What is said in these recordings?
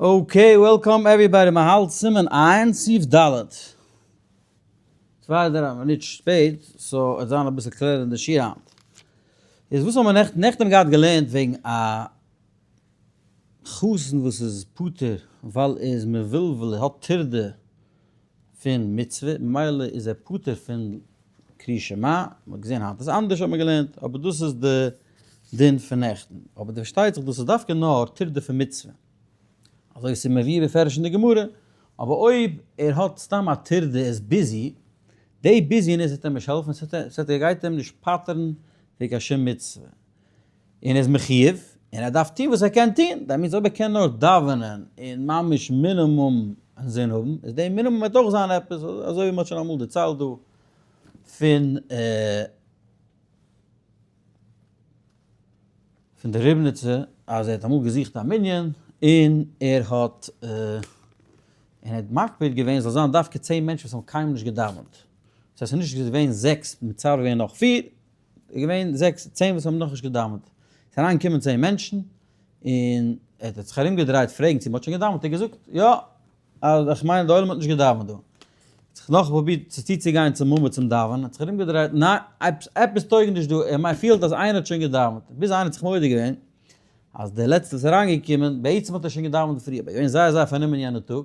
Okay, welcome everybody, מען האלט סימן עין סעיף ד'. צוויי דריי מינוט שפעט, so עס זיין אביסל קלערער אין די שיעור היינט. איז וואס האבן מיר נעכטן? נעכטן האבן געהאט געלערנט וועגן א חתן וואס איז פטור ווייל ער איז מבולבל, ער האט טרדה פון מצוה, ממילא איז ער פטור פון קרי שמע, מען האט געזען היינט איז אנדערש האט מען געלערנט, אבער דאס איז די דין פון נעכטן, אבער די פארשטייט זיך דאס איז דווקא נאר טרדה פון מצוה, אזוי ווי ס'איז מבואר בפירוש אין די גמרא, אבער אויב ער האט סתם א טרדה איז busy, די busyness וועט אים נישט העלפן, ס'וועט ער גייט אים נישט פטר'ן פון קיין שום מצוה. און ער איז מחיוב, און ער דארף טון וואס ער קען טון, that means אויב ער קען נאר דאווענען און ממש מינימום אינזין האבן, איז די מינימום וועט אויך זיין עפעס, אזוי ווי מען האט שוין אמאל דערציילט דא פון פון די ריבניצע אז ער האט אמאל געזוכט א מנין און ער האט און ער האט מקפיד געווען זאל זיין דווקא צען מענטשן וואס האבן קיינמאל נישט געדאווענט, דאס הייסט ס'איז נישט געווען זעקס מצרף געווען נאך פיר, איז געווען זעקס צען וואס האבן נאכנישט געדאווענט, ס'איז אריין געקומען צען מענטשן, און ער האט זיך ארום געדרייט פרעגן צו מ'האט שוין געדאווענט, האט ער געזאגט יא, אז איך מיין די עולם האט נישט געדאווענט דא, האט זיך נאך פרובירט צו צוצוגיין צום עמוד צום דאווענען, האט זיך ארום געדרייט, ניין, עפעס טויג נישט דא, ער מיינט פילט אז איינער האט שוין געדאווענט, ביז איינער האט זיך מודה געווען אז דער לעצטער וואס איז אריין געקומען, בעצם האט ער שוין געדאווענט פריער, אבער געווען זייער זייער פארנומען יענע טאג,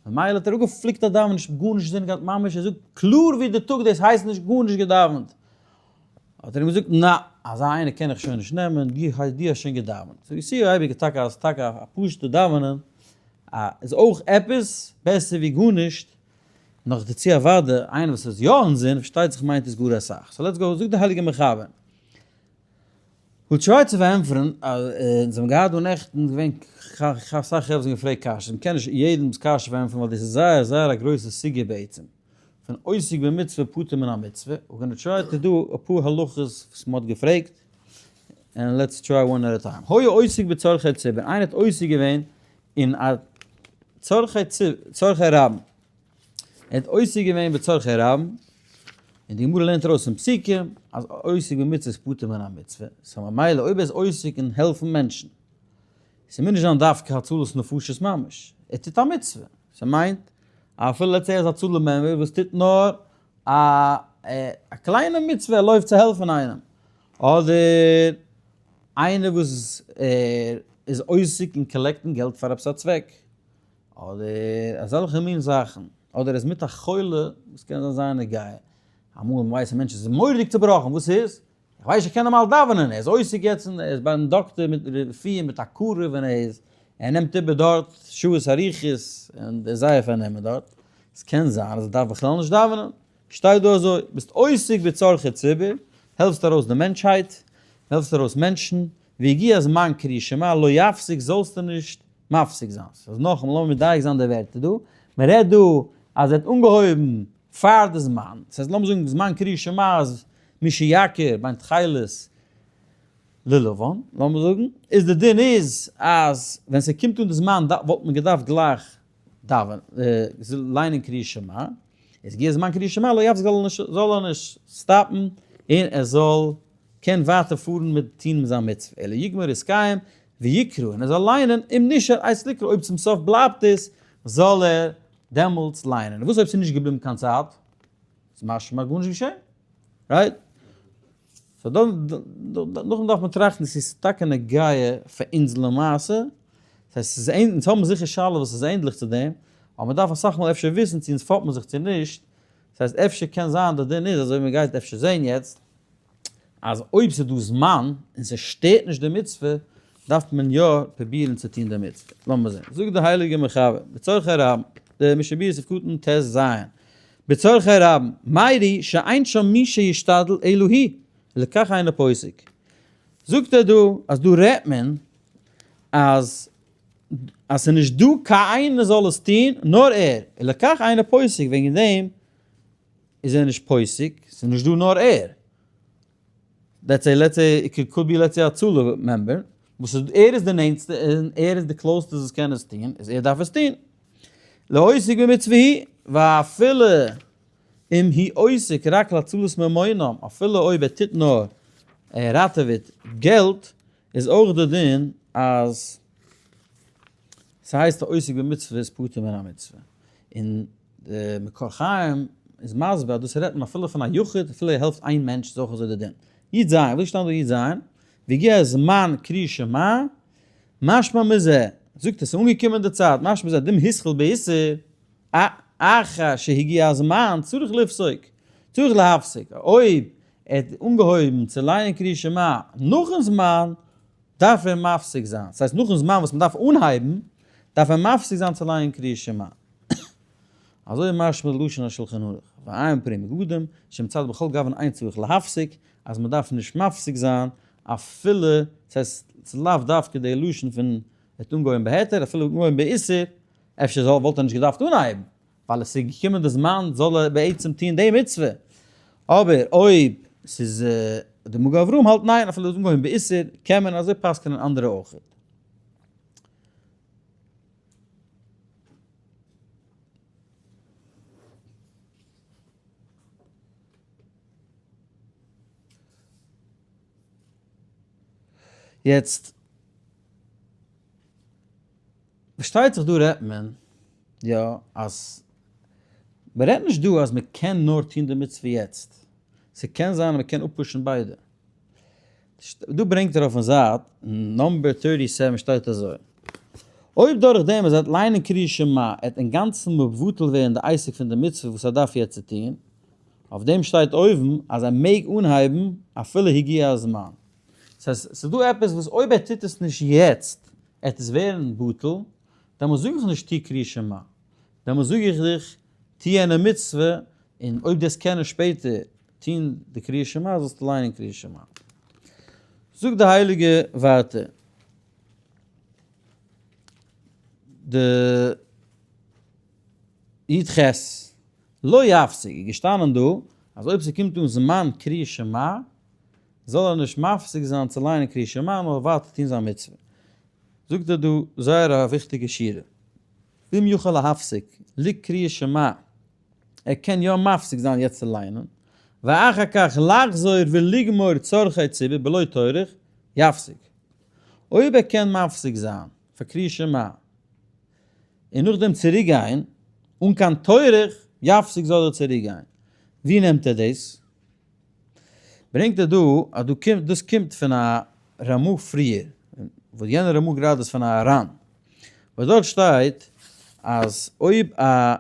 ממילא האט ער אפגעפליקט א דאווענען, נישט גארנישט אינזין געהאט ממש, ער זאגט קלאר ווי די טאג דאס הייסט נישט גארנישט געדאווענט, האט ער אים געזאגט נא, אזא איינער קען איך שוין נישט נעמען, דו האסט שוין געדאווענט. so you see אייביג טאקע אז טאקע א פשוטע דאווענען איז אויך עפעס בעסער ווי גארנישט, נאך דערצו אוודאי איינער וואס איז יא אינזין פארשטייט זיך מיינט עס גאר אסאך. so let's go, זאגט דער הייליגער מחבר. כ'וועל try צו פארענטפערן אז אונז האבן געהאט דא נעכטן געווען אסאך חברה וואס האבן געפרעגט קשיות, מ'קען נישט יעדעמ'ס קשיא פארענטפערן ווייל דאס איז זייער זייער א גרויסע סוגיא בעצם, פון עוסק במצוה פטור מן המצוה, we're gonna try to do אפאר הלכות וואס מ'האט געפרעגט, and let's try one at a time. היה עוסק בצרכי ציבור, איינער האט עוסק געווען אין א צרכי צרכי רבים, ער האט עוסק געווען בצרכי רבים, און די גמרא לערנט ארויס פון פסוקים אז עוסק במצוה איז פטור מן המצוה, so ממילא אויב ער איז עוסק אין העלפן מענטשן, ס'מוז נישט זיין דווקא הצלת נפשות ממש, ער טוט א מצוה, ס'מיינט אפילו let's say ער איז הצלה member וואס טוט נאר א א קליינע מצוה, ער לויפט צו העלפן איינעם, אדער איינער וואס ער איז עוסק אין collect ן געלט פאר עפעס א צוועק, אדער אזעלכע מין זאכן, אדער ער איז מיט א חולה וואס קען זיין זייער נוגע, אמאל מ'ווייסט א מענטש איז מורא'דיג צובראכן, וואס איז? איך ווייס איך קען נארמאל דאווענען, ער איז עוסק יעצט אין, ער איז ביים דאקטער מיט רפואה מיט א קרוב און ער איז, ער נעמט איבער דארט שעות אריכות און איז זייער פארנומען דארט, עס קען זיין אז ער דארף בכלל נישט דאווענען, שטייט דא אזוי, ביסט עוסק בצרכי ציבור, העלפסט ארויס די מענטשהייט, העלפסט ארויס מענטשן, והגיע זמן קריאת שמע לא יפסיק זאלסטו נישט מפסיק זיין. סאיז נאכאמאל לאמיר מדייק זיין די ווערטער דא, מען רעדט דא אז ער האט אנגעהויבן פאר די זמן, ס'הייסט לאמיר זאגן זמן קריאת שמע איז משיכיר בין תכלת ללבן, לאמיר זאגן, איז די דין איז אז ווען ס'קומט אן די זמן וואלט מען געדארפט גלייך דאווענען ליינען קריאת שמע, איז הגיע זמן קריאת שמע לא יפסיק זאל ער נישט stop ן און ער זאל קען ווייטער פארן מיט טון זיין מצוה, אלא יגמור עסקיהם ויקרא און ער זאל ליינען, אם נשאר עת לקרוא אויב צום סוף בלייבט עס זאל ער דעמאלטס ליינען, און וואס אויב ס'איז נישט געבליבן קיין צייט? איז משמע גארנישט געשען, right? so נאכדעם דארף מען טראכטן צו ס'איז טאקע נוגע פאר אונז למעשה, ס'הייסט ס'איז אונז האבן זיכער שאלות וואס איז ענדליך צו דעם, אבער מ'דארף אסאך מאל אפשר וויסן צו אונז פאפט מען זיך צו נישט, ס'הייסט אפשר קען זיין די דין איז אזוי ווי מ'גייט אפשר זען יעצט, אז אויב ס'איז דא זמן און ס'שטערט נישט די מצוה, דארף מען יא פרובירן צו טון די מצוה. לאמיר זען. זאגט די הייליגע מחבר, בצרכי רבים, די משנה ברורה סעיף קטן ט ז, בצרכי רבים, מיירי שאין שם מי שישתדל אלא הוא, לכך אינו פוסק. זאגט ער דא אז דא רעדט מען אז אז ס'איז נישט דא קיינער זאל עס טון נאר ער, ולכך אינו פוסק, וועגן דעם איז ער נישט פוסק, ס'איז נישט דא נאר ער. let's say let's say it could be let's say הצלה member, וואס איז ער איז די נענטסטע און ער איז די closest וואס קען עס טון, איז ער דארף עס טון. לעוסק במצוה היא, ואפילו אם הוא עוסק רק להצלת ממונם, אפילו אויב ער טוט נאר, ער ראטעוועט געלט, איז אויך די דין אז. ס'הייסט א עוסק במצוה איז פטור מן המצוה. און די מקור חיים איז מסביר אז דאס רעדט מען אפילו פון א יחיד, אפילו ער העלפט איין מענטש איז אויך אזוי די דין. י ז, וואס שטייט דא י ז? והגיע זמן קריאת שמע, משמע מזה, זאגט ער ס'איז אנגעקומען די צייט, משמע מזה דאם התחיל באיסור, אחר שהגיע הזמן צריך לפסוק, צריך להפסיק, אויב ער האט אנגעהויבן צו לייענען קריאת שמע נאכן זמן, דארף ער מפסיק זיין, ס'הייסט נאכן זמן וואס מ'דארף אנהייבן, דארף ער מפסיק זיין צו לייענען קריאת שמע. אזוי איז משמע לשון השולחן ערוך, ועיין פרי מגדים, שמצד בכל גוון אין צריך להפסיק, אז מ'דארף נישט מפסיק זיין אפילו, ס'הייסט ס'איז לאו דווקא די לשון פון ער האט אנגעהויבן בהיתר, אפילו אנגעהויבן באיסור, אפשר זאל וואלט ער נישט געדארפט אנהייבן, ווייל עס איז געקומען די זמן זאל ער בעצם טון די מצוה, אבער אויב ס'איז די מגן אברהם האלט ניין אפילו עס איז אנגעהויבן באיסור קען מען אזוי פסק'נען אנדערע אויך. יעצט פארשטייט זיך דא רעדט מען יא אז מען רעדט נישט דא אז מען קען נאר טון די מצוה יעצט, ס'קען זיין אז מען קען אפ push ן ביידע. דא ברענגט ער אויפן זייט number thirty seven שטייט אזוי, אויב דורך דעם אז ער וועט ליינען קריאת שמע עט אינגאנצן מבוטל ווערן די עסק פון די מצוה וואס ער דארף יעצט צו טון, אויף דעם שטייט אויבן אז ער מעג אנהייבן אפילו הגיע הזמן. ס'הייסט ס'איז דא עפעס וואס אויב ער טוט עס נישט יעצט עט עס ווערן בטל, דעמאלס זאג איך נישט טו קריאת שמע, דעמאלס זאג איך דיך טו יענע מצוה, און אויב דו וועסט קענען שפעטער טון די קריאת שמע זאלסטו ליינען קריאת שמע. זאגט די הייליגע ווייטער די י ח לא יפסיק איז געשטאנען דא אז אויב ס'קומט אן זמן קריאת שמע זאל ער נישט מפסיק זיין צו ליינען קריאת שמע נאר ווייטער טון זיין מצוה. זאגט ער דא זייער א וויכטיגע שורה, ואם יוכל להפסיק לקריאת שמע, ער קען יא מפסיק זיין יעצט צו ליינען, ואחר כך לחזור ולגמור צרכי ציבור בלא טורח, יפסיק. אויב ער קען מפסיק זיין פאר קריאת שמע און נאכדעם צוריק גיין אן קיין טורח, יפסיק זאל ער צוריק גיין. ווי נעמט ער דאס? ברענגט ער דא אז דא קומט דאס קומט פון א רמא פריער, וואס יענע רמא גראדע איז פון א רן, וואס דארט שטייט אז אויב א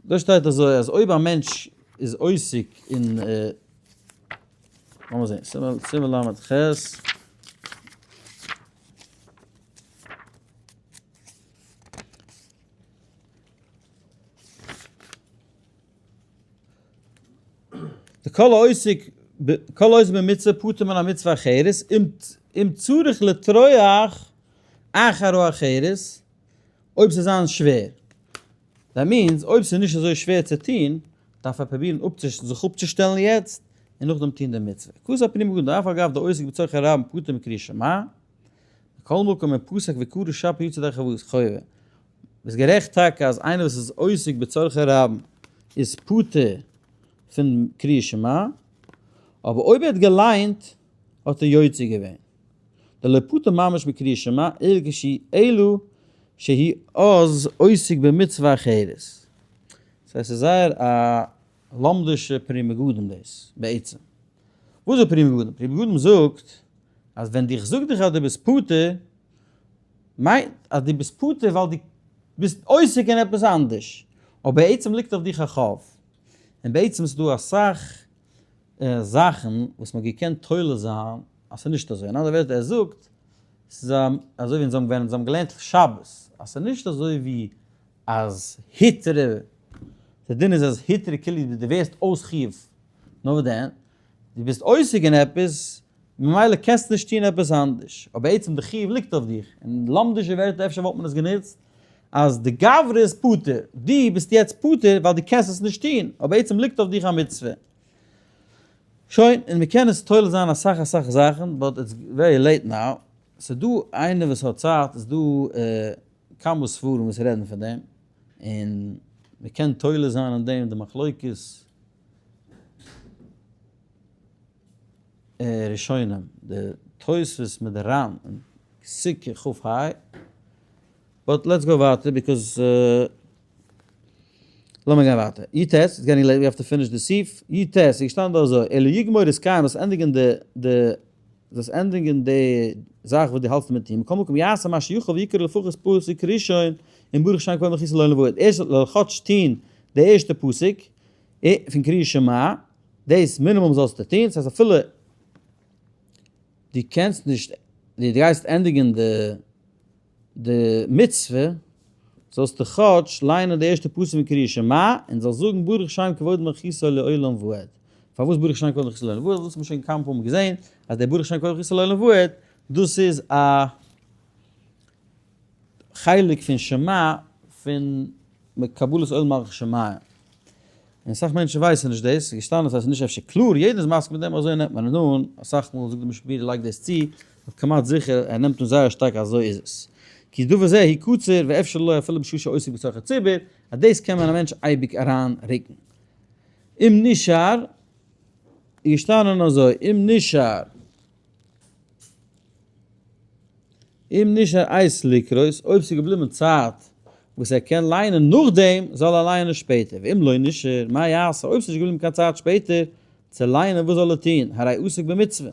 דארט שטייט אזוי אז אויב א מענטש איז עוסק אין לאמיר זען, סימן ל"ח. די כל העוסק כל העוסק במצוה פטור מן המצוה אחרת אם צריך לטרוח אחר האחרת אויב ס'איז זיין שווער. That means אויב ס'איז נישט אזוי שווער צו טון דארף ער פרובירן זיך אפצושטעלן יעצט און נאכדעם טון די מצוה. כתב פרי מגדים דאף על גב דעוסק בצרכי רבים פטור מקריאת שמע, מכל מקום אם פסק וקרא שפיר יצא ידי חובה. ביסט גערעכט טאקע אז איינער וואס איז עוסק בצרכי רבים איז פטור פון קריאת שמע, אבער אויב ער האט געליינט האט ער יוצא געווען. דלא פטור ממש מקריאת שמע אלא כשהוא אלא שהוא אז עוסק במצוה אחרת. סא עס איז זייער א לומדישע פרי מגדים דאס בעצם. וואס איז פרי מגדים? פרי מגדים זאגט אז ווען איך זאג דיך אז דו ביסט פטור, מיינט אז דו ביסט פטור ווייל דו ביסט עוסק אין עפעס אנדערש, אבער בעצם ליגט אויף דיך א חוב, און בעצם איז דא אסאך זאכן וואס מ'האט געקענט תולה זיין אז ס'איז נישט אזוי, אין אנדערע ווערטער ער זאגט ס'איז אזוי ווי אונז האבן ווען אונז האבן געלערנט שבת אז ס'איז נישט אזוי ווי אז היתר, די דין איז אז היתר כאילו דו ווערסט אויס חיוב, נאר וואס דען? דו ביסט עוסק אין עפעס, ממילא קענסטו נישט טון עפעס אנדערש, אבער בעצם די חיוב ליגט אויף דיך, אין לומדישע ווערטער אפשר וואלט מען עס גענוצט אז די גברא איז פטור, דו ביסט יעצט פטור ווייל דו קענסט עס נישט טון, אבער בעצם ליגט אויף דיך א מצוה. שוין, און מען קען עס תולה זיין אסאך אסאך זאכן, but it's very late now, ס'איז דא איינער וואס האט צייט, איז דא כמה ספרים וואס רעדן פון דעם, און מען קען תולה זיין אין דעם די מחלוקת ראשונים, די תוספות מיט די רן אין סוכה כ ה. But let's go ווייטער because לאמיר גיין ווייטער. י ט, it's getting late, we have to finish די סעיף. י ט, איז געשטאנען דא אזוי, אלא יגמור איז קיים, זאלסט ענדיגן די די זאלסט ענדיגן די זאך וואס דו האלטסט מיט טון, מכל מקום יעשה מה שיכול ויקרא לפחות פסוק ראשון און ברוך שם כבוד מלכותו לעולם ועד. ער זאל כאטש טון די ערשטע פסוק פון קריאת שמע, דאס מינימום זאלסטו טון, ס'הייסט אפילו דו קענסט נישט, דו גייסט ענדיגן די די מצוה, זאלסטו כאטש ליינען די ערשטע פסוק פון קריאת שמע, און זאלסט זאגן ברוך שם כבוד מלכותו לעולם ועד. פארוואס ברוך שם כבוד מלכותו לעולם ועד? דאס האט מען שוין כמה פעמים געזען, אז דער ברוך שם כבוד מלכותו לעולם ועד, דאס איז א חלק פון שמע פון קבלת עול מלכות שמים. און אסאך מענטשן ווייסן נישט דאס, ס'איז געשטאנען ס'הייסט נישט אפשר קלאר, יעדער איז מסכים מיט דעם, אזוי נעמט מען עס אן, אסאך מאל זאגט די משנה ברורה לייג דאס צו, אבער כמעט זיכער ער נעמט אן זייער שטארק אזוי איז עס. כי דבר זה הוא קצר ואפשר לו אפילו בשעה שעוסק בצרכי ציבור, אז דאס קען מען א מענטש אייביג אריין רוקן. אם נשאר, איז געשטאנען אזוי, אם נשאר. אם נשאר עת לקרות, אויב ס'איז געבליבן צייט וואס ער קען ליינען נאכדעם, זאל ער לייענען שפעטער, ואם לא נשאר, מה יעשה, אויב ס'איז נישט געבליבן קיין צייט שפעטער צו לייענען וואס זאל ער טון, הרי עוסק במצוה.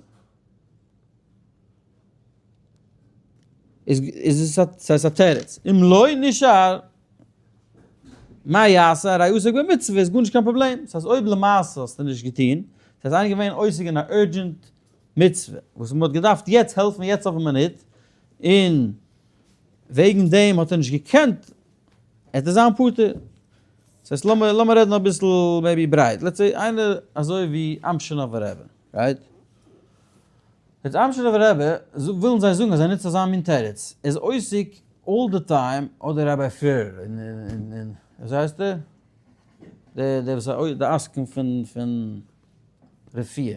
איז עס א תירוץ, אם לא נשאר, מה יעשה, הרי עוסק במצוה, איז גארנישט קיין פראבלעם, ס'הייסט אויב למעשה האסטו נישט געטון, ס'הייסט איינער געווען עוסק אין א urgent מצוה וואס מען האט געדארפט יעצט העלפן יעצט אויפן מינוט, און וועגן דעם האט ער נישט געקענט, עט ער זיין פטור. ס'הייסט לאמיר לאמיר רעדן אביסל maybe ברייט, let's say איינער אזוי ווי אמשינאווער רבי, right? יעצט אמשינאווער רבי ווילן זיי זאגן אז ער נוצט אזא מין תירוץ, ער איז עוסק all the time, אדער ראביי פירער און און וויאזוי הייסט ער? דער דער וואס איז די עסקן פון פון רפואה.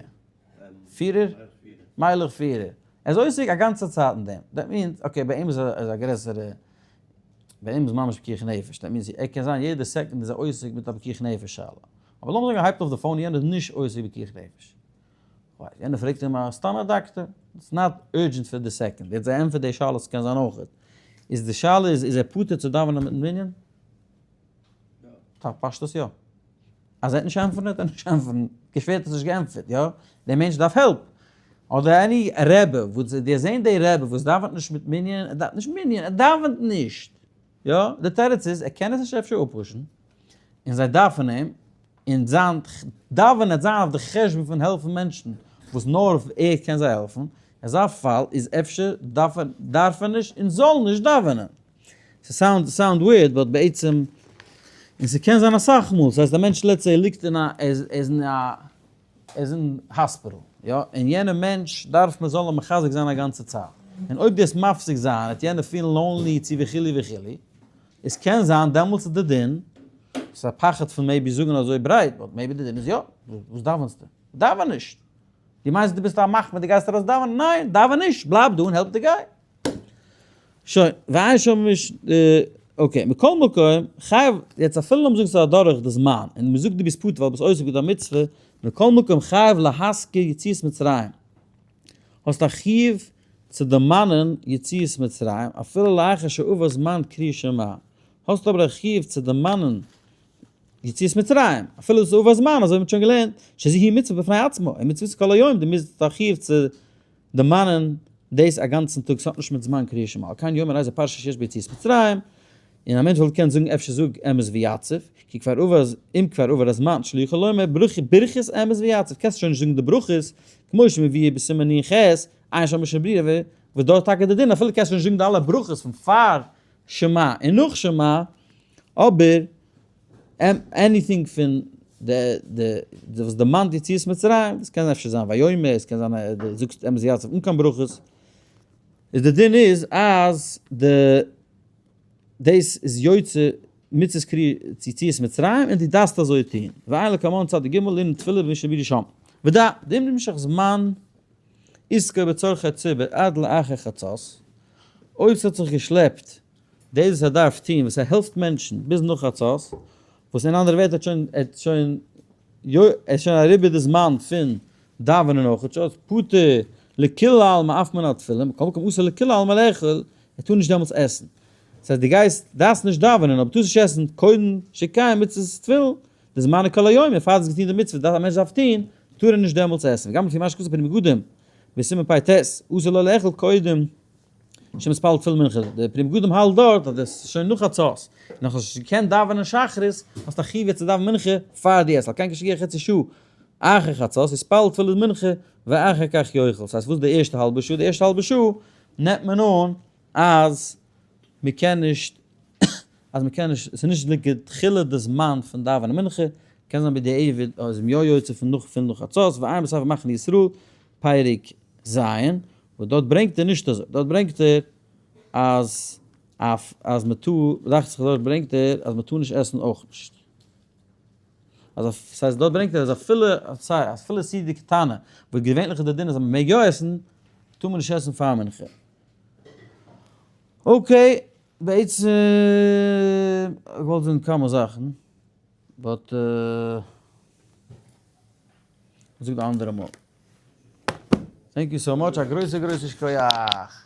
פירער? מיילעך פירער. ער איז עוסק א גאנצע צייט אין דעם. That means, okay, ביי אים איז א גרעסערע, ביי אים איז ממש פיקוח נפש. That means ער קען זיין יעדע סעקונד איז ער עוסק מיט א פיקוח נפש שאלה. אבער לאמיר זאגן ער הייבט אויף די phone יענער איז נישט עוסק בפיקוח נפש. כ'ווייס, יענער פרעגט אים א סתם א דאקטער. It's not urgent פאר די סעקונד. יעצט זיי ענטפערט די שאלות קען זיין אויכעט. איז די שאלה איז, איז ער פטור צו דאווענען מיטן מנין? פשטות יא. אז ער וועט נישט ענטפערן וועט ער נישט ענטפערן, געשווערט האסט נישט געענטפערט, יא? דער מענטש דארף help. אדער any רבי, וואס די זעהן די רבי וואס דאווענט נישט מיט מנין, ער דאווענט נישט מנין, ער דאווענט נישט! יא? די תירוץ איז, ער קען עס נישט אפשר אפ push ן, און זיי דארפן אים, און זיין דאווענען וועט זיין אויף די חשבון פון העלפן מענטשן, וואס נאר ער קען זיי העלפן, אזא פאל איז אפשר דארף ער דארף ער נישט און זאל נישט דאווענען. ס' sound sound weird but בעצם, און ס'קען זיין אסאך מאל, ס'הייסט א מענטש let's say ליגט אין א, ער איז אין א, ער איז אין האספיטאל, יא, און יענער מענטש דארף מען זאל אים מחזק זיין א גאנצע צייט, און אויב דו וועסט מפסיק זיין וועט יענער פילן lonely צו וכו' וכו', עס קען זיין דעמאלטס איז די דין, ס'איז א פחד פון maybe זאגן אזוי ברייט, but maybe די דין איז יא, וואס דאווענסטו? דאווען נישט! דו מיינסט דו ביסט א מחמיר דו גייסט ארויס דאווענען? ניין, דאווען נישט, בלייב דא און העלפ די guy. שוין, ועיין שם מש ד, okay, מכל מקום, חייב, יעצט אפילו לאמיר זאגן ס'איז אדורך די זמן, און מ'זאגט דו ביסט פטור ווייל ביסט עוסק מיט א מצוה, מכל מקום חייב להזכיר יציאת מצרים, האסט א חיוב צו דערמאנען יציאת מצרים, אפילו לאחר שעבר זמן קריאת שמע, האסט אבער א חיוב צו דערמאנען יציאת מצרים, אפילו עס איז עבר זמן, אזוי ווי מ'האט שוין געלערנט, שזו היא מצוה בפני עצמה, און מצוות כל היום, דו מוזט א חיוב צו דערמאנען דאס א גאנצן טאג, ס'האט נישט מיט זמן קריאת שמע, על כן יאמר איזה פרשה שיש ביציאת מצרים, און א מענטש וואלט געקענט זאגן אפשר זאג אמת ויציב, כי כבר עבר אם כבר עבר הזמן שלא יוכל לומר ברכות אמת ויציב, קענסט שוין נישט זאגן די ברכות, כמו שמבואר בסימן נ ח, עיין שם משנה ברורה, וואס דארט טאקע די דין, אפילו קענסט נישט זאגן די אלע ברכות פון פאר שמע און נאך שמע, אבער anything פון די די וואס דערמאנט יציאת מצרים, דאס קען אפשר זיין ויאמר, עס קען זיין דו זאגסט אמת ויציב אן קיין ברכות, איז די דין איז אז די דאס איז יוצא מצות קרי יציאת מצרים און דו דארפסט אזוי טון, ועיין לקמן צדיק ג' לענין תפילה במשנה ברורה שם. ודע, דאם נמשך זמן עסקו בצרכי ציבור עד לאחר חצות, אויב ס'האט זיך געשלעפט דאס וואס ער דארף טון וואס ער העלפט מענטשן ביז נאך חצות, וואס אין אנדערע ווערטער האט שוין ער האט שוין ער איז שוין אריבער די זמן פון דאווענען אויך, האט פטור לכולי עלמא אף מן התפילה, מכל מקום אסור לכולי עלמא לאכול, ער טאר נישט דעמאלטס עסן. ס'הייסט דו גייסט, דארפסט נישט דאווענען, אבער טארסט נישט עסן קודם שקיים מצות תפילין, די זמני כל היום, און פאר דו האסט געטון די מצוה דארף א מענטש דארף טון, טאר ער נישט דעמאלטס עסן, וגם לפי מה שכתוב פרי מגדים, בסימן פ ט, אסור לו לאכול קודם שמתפלל תפילת מנחה, די פרי מגדים האלט דארט אז דאס איז שוין נאך חצות, און נאך האסט נישט געקענט דאווענען שחרית, האסט א חיוב יעצט צו דאווענען מנחה פאר דו עסט, על כן כשיגיע חצי שעה אחר חצות יתפלל תפילת מנחה ואחר כך יאכל, ס'הייסט וואס די ערשטע האלבע שעה? די ערשטע האלבע שעה נעמט מען אן אז מ'קען נישט, אז מ'קען נישט, ס'איז נישט לכתחילה די זמן פון דאווענען מנחה, קען זיין בדיעבד אז מ'יא יוצא פון נאך פון נאך חצות, ועיין בספר מחנה ישראל, פרק ז', וואס דארט ברענגט ער נישט אזוי, דארט ברענגט ער אז אז מ'טאר, דאכט זיך דארט ברענגט ער אז מ'טאר נישט עסן אויך נישט. אז ס'הייסט דארט ברענגט ער אז אפילו סיי אפילו סעודה קטנה וואס געווענליך איז די דין אז מ'מעג יא עסן, טאר מען נישט עסן פאר מנחה. okay, בעצם איך וואלט זאגן כמה זאכן, but זאג די אנדערע מאל. Thank you so much, א גרויסע גרויסע שכוח!